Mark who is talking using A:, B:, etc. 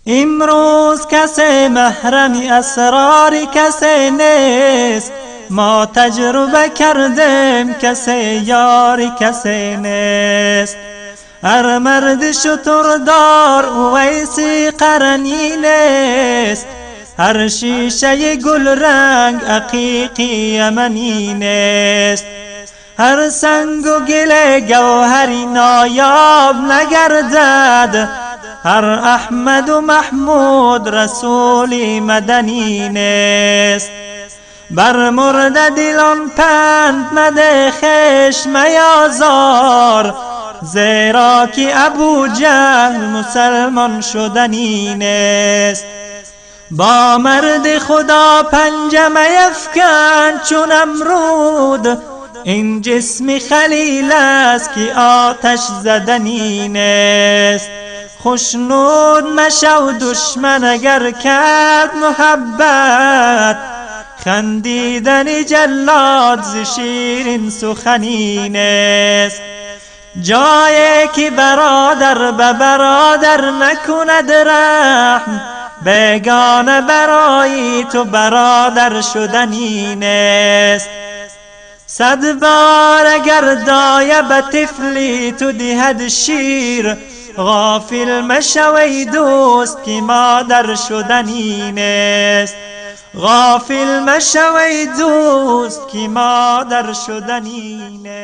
A: Имрӯз касе маҳрами асрори касе нест, мо таҷриба кардем, касе ёри касе нест. Ҳар марди шутурдор Увайси Қарнӣ нест, ҳар шишаи гулранг ақиқи яманӣ нест. Ҳар сангу гили гавҳари ноёб нагардад, ҳар Аҳмаду Маҳмуд расули маданӣ нест. Бар мурдадилон панд мадеҳ, хеш меозор, зеро ки Абуҷаҳл мусалмон шуданӣ нест. Бо марди Худо панҷа меафкан чун Намруд, ин ҷисми халил аст ки оташ заданӣ нест. Хушнуд машав душман агар кард муҳаббат, хандидани ҷаллод зи ширин суханӣ нест. Ҷое ки бародар ба бародар накунад раҳм, бегона барои ту бародар шуданӣ нест. Сад бор агар доя ба тифли ту диҳад шир, ғофил машав эй дӯст ки модар шуданӣ нест. Ғофил машав эй дӯст ки модар шуданӣ нест.